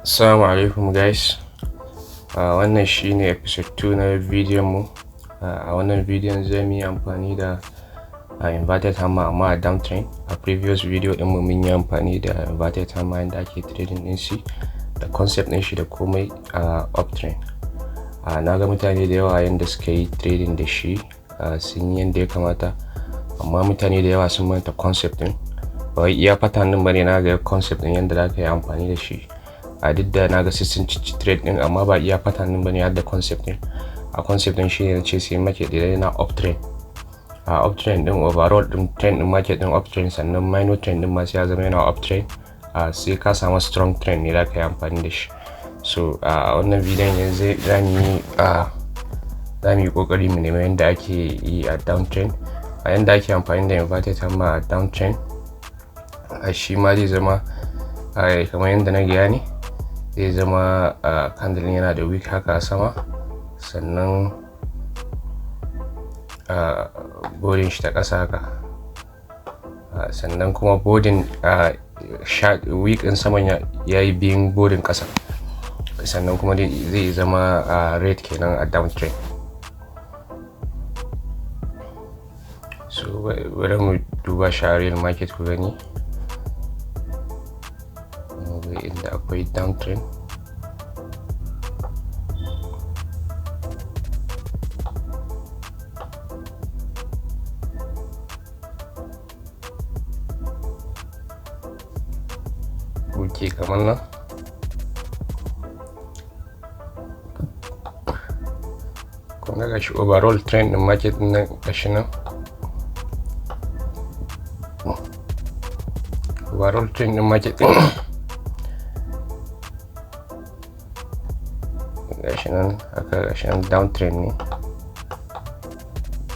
Assalamu alaikum guys. Wannan shine episode 2 na bidiyon mu. A wannan bidiyon za mu yi amfani da inverted hammer amma a downtrend. A previous video din mu mun yi amfani da inverted hammer inda ake trading din shi da concept din shi da komai a uptrend. Na ga mutane da yawa yanda suka yi trading da shi, sun yi yanda ya kamata, amma mutane da yawa sun manta concept din. Ba wai iya pattern din bane, na ga concept din yanda za ka yi amfani da shi. A duk da na ga sun ci trade din, amma ba iya pattern din bane, har da concept din. A concept din shine na ce sai market idan yana uptrend, a uptrend din, overall din trend din market din uptrend, sannan minor trend din ma sai ya zama yana uptrend, a sai ka samu strong trend ne za ka yi amfani da shi. So a wannan bidiyon yanzu za mu yi kokari mu nemi yadda ake yi a downtrend, a yanda ake amfani da inverted hammer a downtrend. A shi ma zai zama kamar yadda na gaya ne, zai zama candle yana da wick haka a sama, sannan bodyn shi ta ƙasa haka, sannan kuma bodyn wick ɗin saman ya yi biyun bodyn ƙasa, sannan kuma zai zama red kenan a downtrend. So bari mu duba shi a real market ku gani inda akwai downtrend. Ok, kamar nan kun ga gashi overall trend din market din nan, gashi nan overall trend din market din, gashi nan haka, gashi nan downtrend ne,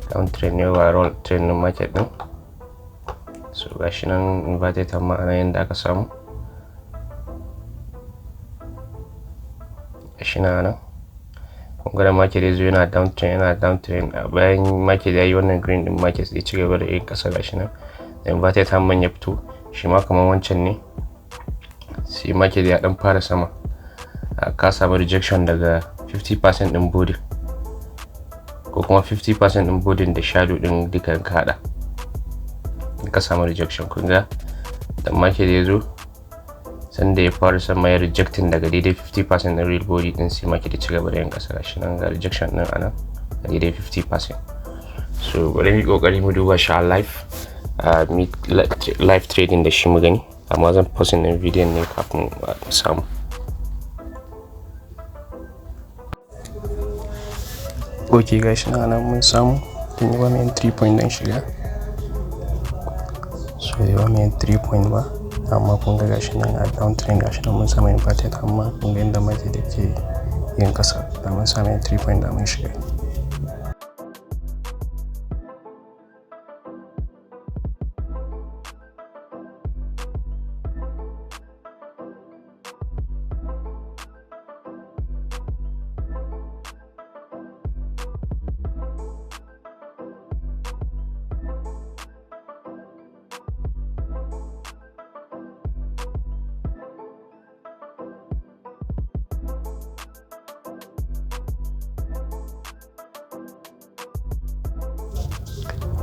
downtrend ne overall trend din market din. So gashi nan inverted hammer ana yanda aka samu, gashi nan nan kun ga da market ya zo yana downtrend, yana downtrend. A bayan market ya yi wannan green din, market zai ci gaba da yin kasa. Gashi nan da inverted hammer ya fito, shi ma kamar wancan ne, sai market ya dan fara sama, ka samu rejection daga 50% din body ko kuma 50% din body da shadow din duka ka hada, ka samu rejection. Kun ga da market ya zo, sanda ya fara sama, ya rejecting daga daidai 50% din real body din, sai market ya ci gaba da yin kasa. Gashi nan ga rejection din anan a daidai 50%. So bari mu yi kokari mu duba shi a live, live trading da shi mu gani, amma zan posting din bidiyon ne kafin mu samu. Ok, gashi nan anan mun samu tun yi ba mu entry point don shiga. So yi ba mu entry point ba, amma kun ga gashi nan a downtrend, gashi nan mun samu inverted, amma kun ga inda market yake yin kasa. Da mun samu entry point da mun shiga.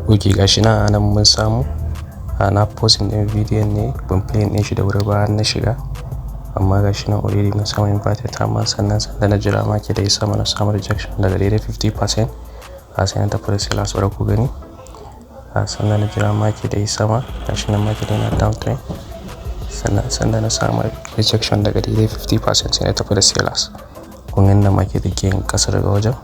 Ok, gashi nan anan mun samu. Na posting din bidiyon ne, ban play din shi da wuri ba na shiga, amma gashi nan already mun samu inverted hammer. Sannan sanda na jira market da ya sama, na samu rejection daga daidai 50%, a sai na tafi da sellers. Bari ku gani. A sannan na jira market da ya sama, gashi nan market yana downtrend, sannan sanda na samu rejection daga daidai 50%, sai na tafi da sellers. Kun ga inda market yake yin kasa daga wajen.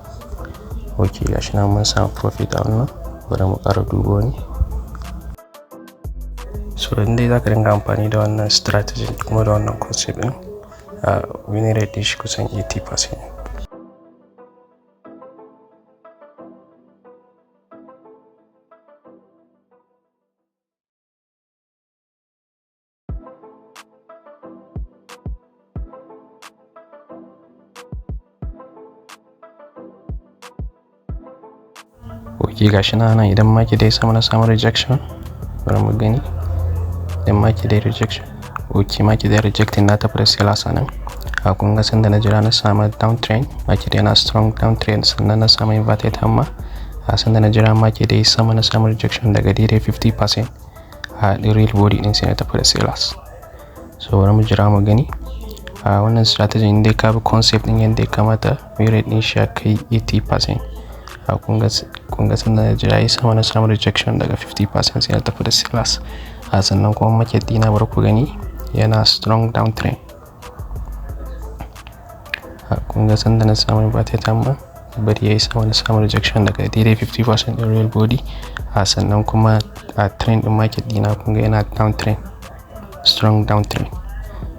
Ok, gashi nan mun samu profit a wannan. Bari mu ƙara duba wani. So in dai zaka dinga amfani da wannan strategy kuma da wannan concept din, winning rate din shi kusan 80%. Ok, gashi nan idan market ya sama, na samu rejection. Bari mu gani idan market ya rejection. Ok, market ya rejecting, na tafi da sellers a nan. A kun ga sanda na jira na samu downtrend, market yana strong downtrend, sannan na samu inverted hammer. A sanda na jira market da yi sama, na samu rejection daga daidai 50% a ɗin real body ɗin, sai na tafi da sellers. So bari mu jira mu gani. A wannan strategy, in dai ka bi concept ɗin yadda ya kamata, win rate ɗin shi ya kai 80%. A kun ga sanda na jira yi sama, na samu rejection daga 50%, sai na tafi da sellers. A sannan kuma market ɗina, bari ku gani, yana strong downtrend. A kun ga sanda na samu inverted hammer, bari yayi sama, na samu rejection daga daidai 50% ɗin real body. A sannan kuma a trend ɗin market ɗina, kun ga yana downtrend, strong downtrend.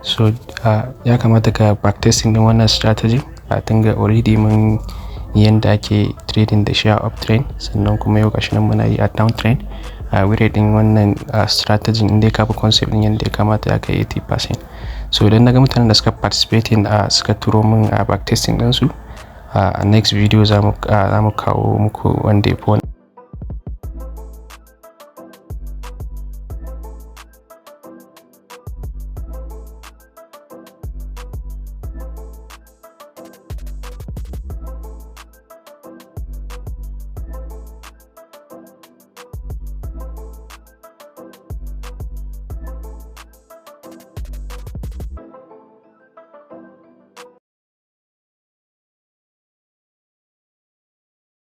So ya kamata ka backtesting ɗin wannan strategy. A tunga already mun yanda ake trading da shi a uptrend, sannan kuma yau gashi nan muna yi a downtrend. A win rate ɗin wannan strategy, in dai ka bi concept ɗin yanda ya kamata, ya kai 80%. So idan naga mutanen da suka participating, suka turo min a backtesting ɗinsu, a next video za mu kawo muku wanda ya fi.